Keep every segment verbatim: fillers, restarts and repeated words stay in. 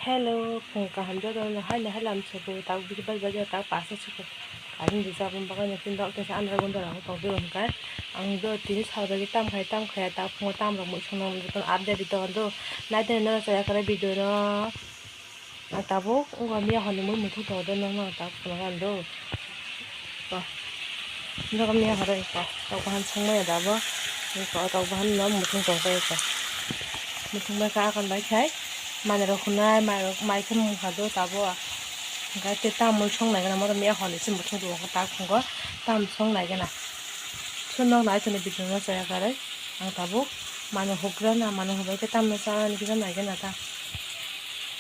Hello, phung kaham joto no hai no hai lam soko tak bisi bai bai tak pasa soko. Ani di sabun bagai no tin dok tesa andra gonda rang tong tiro hingkai. Ang do tini sal bai tam khai tam khai tak phungo tam rok mui song nang joto update di tong do. Nai tini no saya kare video no. Ang tabuk wngkha miya hwnwi mui muthung tongo de, nokno ang tabuk phunukha do. Ko. Nokno miya hwnwi ko. Tok bahan songmaya da bo. Ko tok bahan no muthung tongkha ko. Muthung bai kha akan bai khai. Manwi rok hunai mai rok mai khe mungkha do tabuk. Hwnkhe tei tamoni song nai gana mo miya hwnwi se muthung tongo tak phungo. Tam song nai gana. Swnok nai toni bidung no chaya karwi. Ang tabuk mano hukgra na, mano hukbai khe tamno chanani kisa nai gana ta.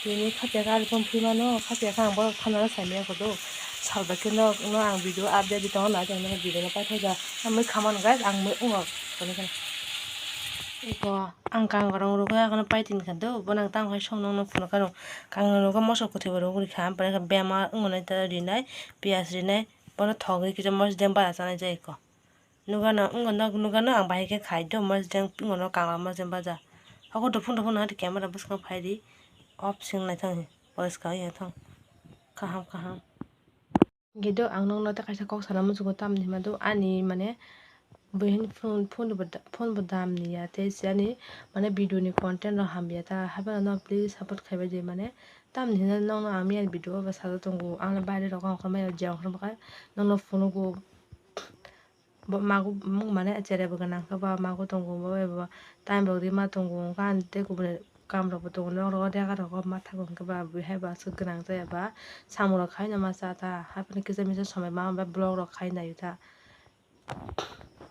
Tini khatiya khe alphang phi mano, khatiya khe ang borok thana sai maya kodo. Sal bai khe no, no ang video update di tongo na, tei no video no paithak ja. Ang mui khamano guys, ang mui wngo. Toni khe. Eko ang kang rong rok khe akhano paitin kha do, bo nang tang hai song nong no phunuk kha rong. Kang rong rok khe moso kwthwi bo rw guri kha, ampore khe bema wngo nai ta rinai, piyaj rinai, bono thok ri kisa mosdeng bara chanai jai eko. Nugano, wngkha nok nugano ang bahai khe khai do, mosdeng wngkha nok kangra mosdeng baja. Hoko dophung dophung nang camera bwskango phai di, off sing nai thang, poriskar ya thang, kaham kaham. Gido ang nokno tei kaisa kok sana muchungo tamni hima do ani mane buhin phone, phone bo da-, phone bo dam ni ya tei se ani mane video ni content rok hamya ta haphano no please support khai bai di mane tamni hina nokno ang miyani video o sajak tongo ang baire rok o hokor maya jia hokor mokhe nokno phunukgo. Bo mago mung mane cherai bo gwnang khe ba mago tongo bo bai bo time rok rima tongo hwnka ani tei kubuni kam rok bo tongo nok rok o dega rok o matha bo hwnke ba bo hai bo aswk gwnang jaya ba samung rok khai no ma cha ta haphano kisa misa somoi ma bai vlog rok khai nai ta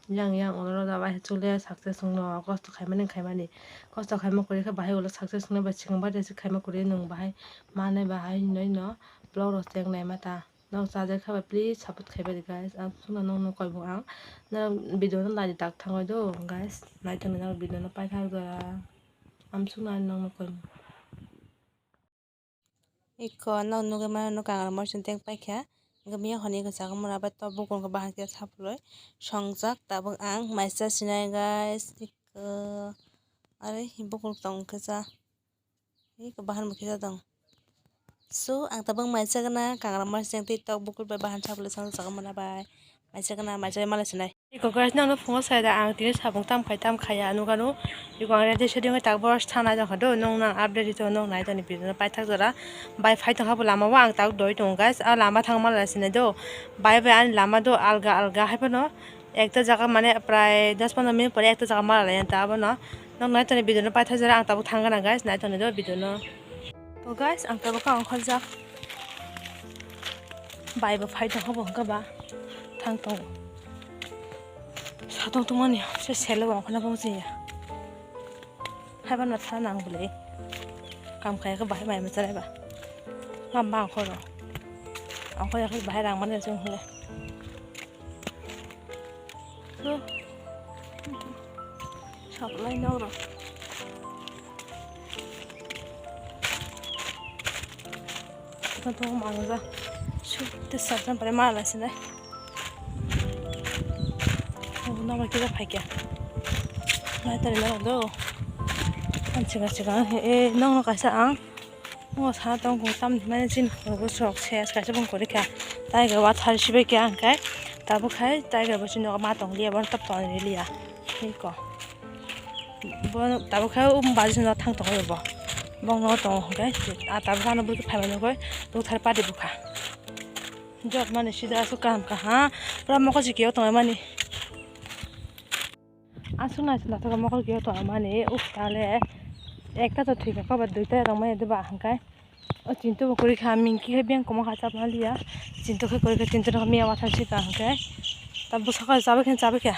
yang yang oro da bai chole success wng no kosto khai mani khai mani kosto khai ma kwrwi khe bahai ulo success wng no bai swkang bai resi khai ma kwrwi nwng bahai manai bahai hinwi no vlog rok cheng nai ma ta. Nok chajak kha ba please support khai bai di guys. Ang suna nokno koi bo ang. Nang video no nai di tak thang oi do guys. Nai thang nang video no pai thang do. Am suna nokno koi bo. Iko nok nugui mano no kangra morsing teng pai kha. Gamiya honi ko chakmura bai to bukung ko bahar khe sapuloi. Songjak tabuk ang maisa sinai guys. Iko are bukung tong khe cha. Iko bahan bo kisa tong. So, ang tabuk maisa gana kangra maisa tei tok bukur bai bahan sabole sang saka mana bai. Maisa gana maisa mala sinai. Iko guys nang no phungo sai da ang tini sabung tam khai tam khaya nugano. Iko ang ready setting tak bor thana jang khado nong nang update to nong nai tani video no paithak jora. Bai phai tong habo lama o ang tak doi tong guys. A lama thang mala sinai do. Bai bai ani lama do alga alga hai phano. Ekta jaga mane prai dos pondro minute pore ekta jaga mala lai ta abono. Nok nai toni video no paithak jora ang tabuk thang gana guys nai toni do video no. To guys ang tabuk ka ongkhorjak. Bai bo phai tong hobo hwnkha ba thang tong. Satong tongmani se selo ongkhorna bo jaya. Haiba no thana nang bwle. Kam kaya khe bahai mai machara ba. Lamba angkhoro. Angkhoro yakhe bahai rang mani jung hole. Saplai nok rok. Ito to mangga. Sut te sarjan pare mala sinai. Nokbar kisa phaikya. Nai tari nang do. Ang chikang chikang he, e, nokno kaisa ang. Nokno sana tong kung tam mane chin kung bo sok ses kaisa bung kori kha. Tai ga wathar sibai kya ang kai. Tabuk khai tai ga bo chini ma tong liya, bo tap tong liya. Hiko. Bo tabuk khai um baji no thang tong bo. Bong no tong kai. A tabuk ano bukhe phai mani koi. Buk thar padi bukha. Jot mani sida aswk kaham kaha. Pura mokol si kiyo tongmani. Aswk nai se naithok mokol kiyo tongmani. Uf tale. Ekta to thwi kha koba duita tongmani diba hwnkhe. O chintu bo kwrwi kha mingki khe biyang komo kha chapna liya. Chintu khe kwrwi kha chintu no miya watha si ka hwnkhe. Ta bwswk kha chabai khe chabai kha.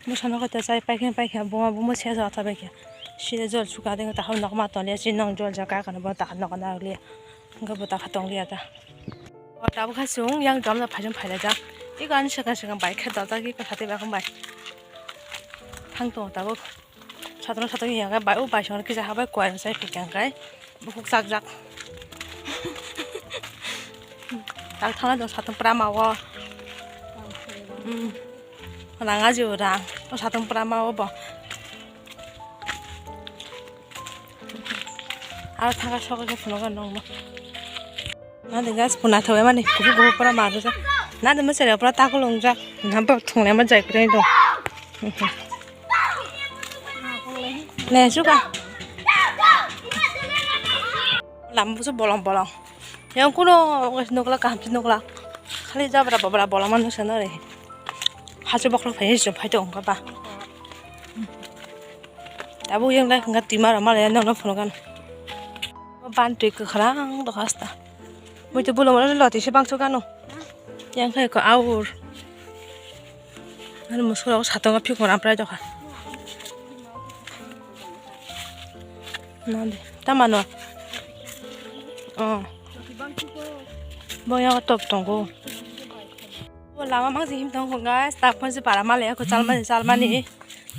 Bwsano khe ta chai paikhe paikhe buma buma se jora ta baikhe. Sida jol suka de ta hau nok ma tong liya, si nong jol jaka kano bo ta nok na liya. Hwnkhe bo ta kha tong liya ta. O tabuk kha chwng yang jom da phaijong phailai jak. Iko ani swkang swkang bai khe dajak iko sati bai khe bai. Thang tongo tabuk. Satro satro yang bai o bai song kisa ha bai kwai sai phikang kai. Bukhuk chak jak. Tak thana jong satung pura ma o. Hmm. Rang aji o rang. O satung pura ma o bo. Aro thaka soka khe phunukha nokno. Nadi gas phuna thawai mani kubu kubu pura ma rijak. Nadi mwsari pura takhuk wngjak. Nabo thunglai ma jai kwrwi dong. Le suka. Lama busu bolong bolong. Yang kuno nukla kaham si nukla. Khali jabra babra bolong manu sana re. Hachu bokhorok phai si phai tong ba. Tabuk yang lai hwnga twi mara mara yang nokno phunukha. Ban twi kwkhwrang dok hasta. Muitu bolong bolong loti se bangso gano. Yang khai ko aur. Ano musuk rok satung phikmar amprai dokha. Nadi tamano. Oh. Boya top tongo. O lama mang si him tongo guys, tak pon si para male ko chalmani chalmani.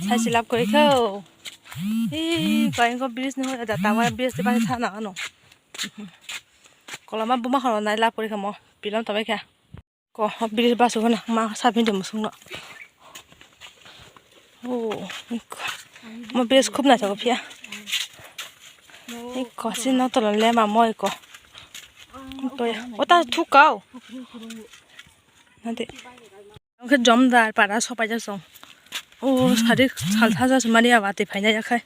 Sai silap koi kho. Ee, koi ko bridge no da ta wa bridge de bani thana ano. Koloma buma khoro nai lap kori kha mo, pilon tobai kha. Ko, o bridge basu gana ma sabin de musung no. Oh, iko. Mo bridge khub na chago phiya. Iko, si no tolo le ma mo iko. Iko ya. O ta thuk kau. Nade. Ang khe Jomdar para sopai jak song. O sari sal thaja se mani aba twi phainai ya khai.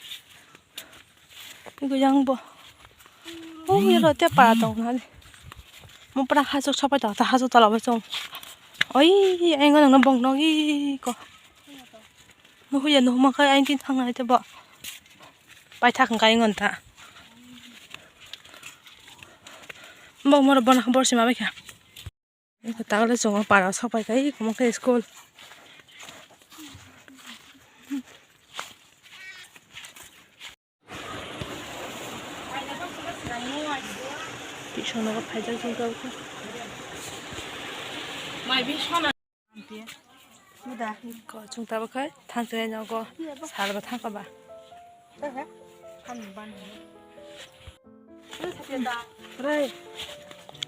Iko yang bo. O ya ro te para tong nani. Mo pura hasuk sopai tong ta hasuk tola bai song. Oi, ang nang bong nong iko. Nuhuya nuhuma khai ang tin thang nai te bo. Pai thak khai ngon ta. Bo moro bona bor sima bai kha. Eko tagole chwng o para sok pai kha, eko mokhe school. Tuition nogo phaijak chwng tabuk. Ko chwng tabuk khai thansa nogo salba thangkha ba. Rai.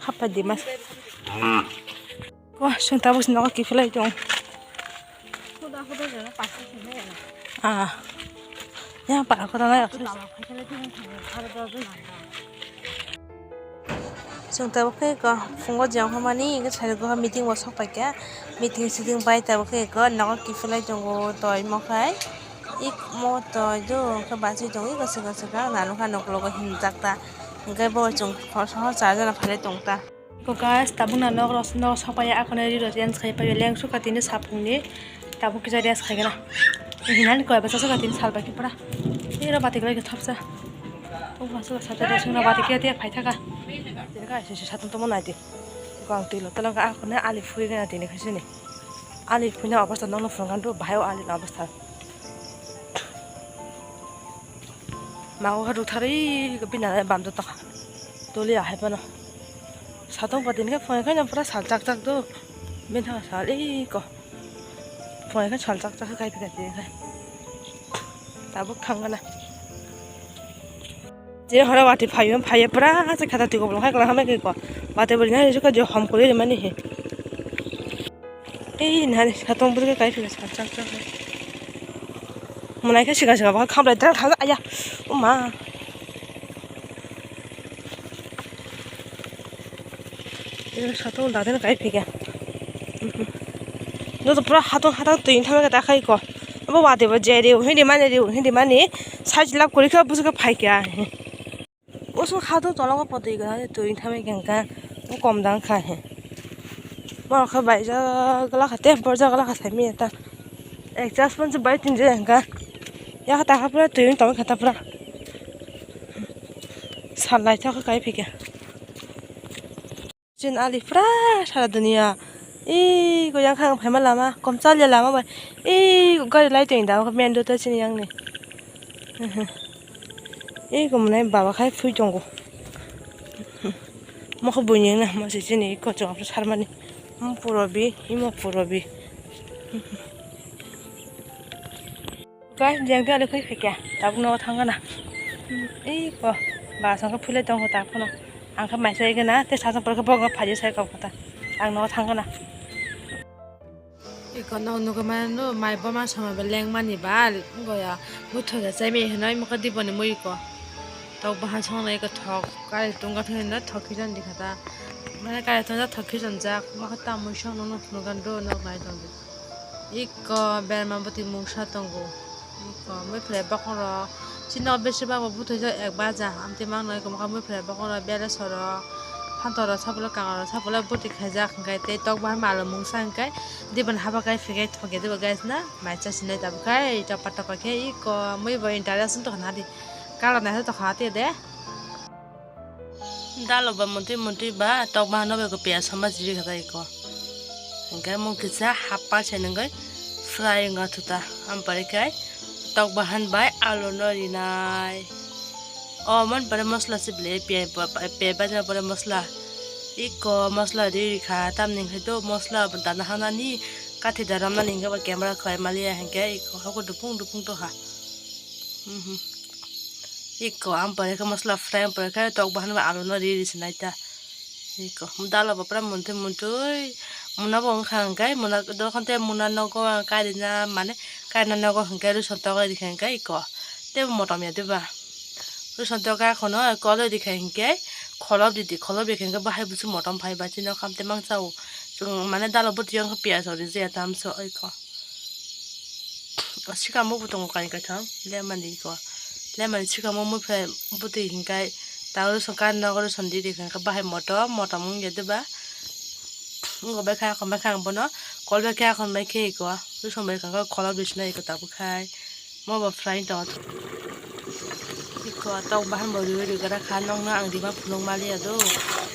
Hapa di mas. Ko sung tabuk nogo kiphilai tong. Ah. Ya para kota na. Chwng tabuk khe eko phungo jiyang phamani hwnkhe sari meeting bo sok paikha, meeting siting bai tabuk khe eko nogo kiphilai tongo toi mokhai. Ik mo toi do khe bachwi tongo iko swkang swkang nang nukha nokologo hinjak ta hwnkhe bo chwng hor hor charjana phalai tongta. Iko guys tabukna nok rok nok sok paikha akhone ri rok change khai paio lengsu kha tini saphungni. Tabuk kisa rest khaigena. Hinani koi bwsa swkha tini salbai khe pura. Tei oro bati kwlai khe thopsa. O bwsa swkha satung rok swkha bati khe tei phai thaka. Tini kha sisi satung tongma nai di. Iko ang twi lo tolong kha akhone ali phuri gana tini khaisini. Ali phuri na obostha nokno phunukha do bahai o ali ni obostha. Mago khe rutharwi bini bam jotokha. Toli ahai phano. Satung pati hwnkhe phunai khe pura sal chak chak do. Bini thangkhe sal iko. Phunai khe sal chak chak khe kai phika tini khe. Tabuk thang gana. Je horo watwi phaio, phaio pura se khata twi kobolong khai kwlwng hambai khe ko. Watwi bwrwi nai je hom kwrwi rimani he. Ei nani satung bwrwi kai phika sal chak chak. Mwnai khe siga siga bo khamlai dra thang aya. Uma. Satung da den kai phika. Joto pura hatong hatong twi thangma khe ta khai ko. Abo watwi bo je riu hindi mani riu hindi mani. Sai lab kori khe busu khe phai kha. Usu kha do tolongo poti gana twi thangwi khe hwnka kom dang kha he. Borok khe bai jagala kha te bor jagala kha saimanya ta. Ek jas pon bai tin je hwnka. Ya kha ta kha pura twi tong kha ta pura. Sal lai thok kai phika. Chin ali pura sara dunia. Ih, goyang khang phaima lama, komchal ya lama bai. Ih, gari lai tong da, main road ta chini yang ni. Ih, gumnai baba khai phui tongo. Mokho buini na, mo se chini kochong apre sarmani. Mo puro bi, imo puro bi. Guys, jeng jeng ale koi phikya, tabuk nogo thang gana. Ei ko, ba sangka phulai tong ko ta phano. Ang kha mai sai gana, te sa song porkha bogo phaji sai kok kota. Ang nogo thang gana. Iko no nugo mano mai boma sama be leng mani bal goya mui thoja chai me hinoi muka di boni mui ko tok bahan song na iko thok kari tung ga thoi na thok khijan di khata mane kari tung ja thok khijan jak muka ta mui song no nuk nugan do nok nai tong di iko berma boti mungsa tongo. Iko mui phlai bokong rok chini o besi ba bo butui jak ek baja amtwi mang nai iko mui phlai bokong rok bere soro phantor rok sapulo kangar rok sapulo boti khaijak hwnkhe tei tok bahai malo mungsa hwnkhe dibon haba kai phege thoge dibo guys na mai cha sinai tabuk khai tapa tapa khe iko mui bo interest wng tongkha nadi kala nai tongkha tei de. Dalo ba muntui muntui ba tok bahan no bai ko piyaj sama jiri kha iko. Hingke mung kisa happa se nungoi fry wngkha thuta. Ampari kai tok bahan bai alu no rinai. O mon pore mosla se ble piyaj piyaj bai pore mosla. Iko mosla ri ri kha tamni hingke do mosla dana hanani kathi da ramnani hingke ba camera khlai maliya hingke iko hoko dupung dupung tongkha. Mhm. Iko ang pore khe mosla fry ang pore khe tok bahan bai alu no ri ri se nai ta. Iko dalo bo pura muntui muntui muna bo wngkha hwnkhe muna dokhon tei muna nogo ang karina mane karina nogo hwnkhe rwson togwi rikha hwnkhe iko tei motom ya diba. Rwson togwi akhono koloi rikha hwnkhe kholop ridi kholop rikha hwnkhe bahai busu motom phai ba chini o kam tei mangsa o chwng mane dalo bwtwi o wngkha piyaj o rijaya tamso iko. Sikamo bo tongo kain kaitham lemani ko lemani sikamo mui phai bwtwi hinkai tang rwsong kar nogo rwsong diri hinka bahai motom motom wngya diba. Wngkha bai khe akhon bai khe ang bono kol bai khe akhon bai khe iko rwsong bai khe kholop rwsonai iko tabuk khai mo bo fry tongo. Iko tok bahan bo riui riui gra kha nokno ang rima phunuk maliya do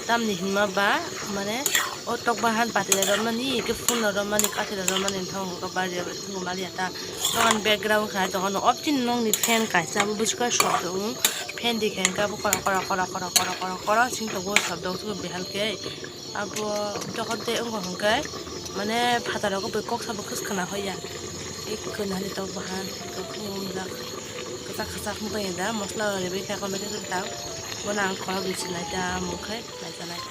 tamni hinma ba mane o tok bahan patila romani hingke phunla romani kathila romani thong hingke bari phunuk maliya ta dogan background khai tongo no optin nokni fan kaisa buskang song tong fan di khe hingke bo kora kora sing tongo sab dong sugo behal khe. Abo dokhor tei wngkha hwnkhe mane phataro kok sabo khwskang hoya. Ekko nani tok bahan tok wngkha kwchak kwchak wngkha da mosla rok rebwi kha komai khe ta bono ang khorok ri sinai ta mungkhe naisanai.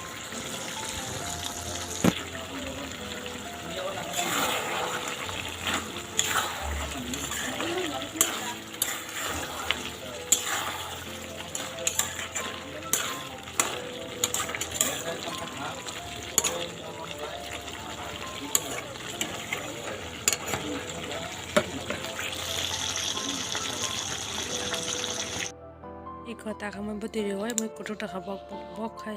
Iko takhamai bwtwi riwi mui kuthuk takha bok bok khai.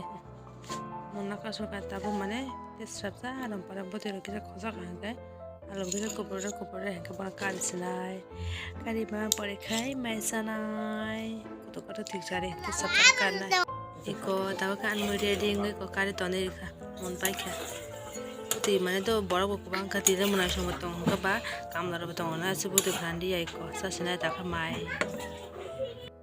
Mona kaso ka tabuk mane tei srapsa aram para bwtwi rok kisa khojak hwnkhe alom kisa kupure kupure hwnkhe bono kari sinai. Kari ma pore khai mai sanai. Kotor kotor thik jari tei srapsa karnai. Iko tabuk khe ani mui ready wngwi iko kari tonwi rikha. Mon paikha. Bwtwi mane do borok bo kwbang kha twi rw mwnai songbo tong hwnkhe ba kamla rokbo tongo na se bwtwi phan di ya iko sa sinai takha mai.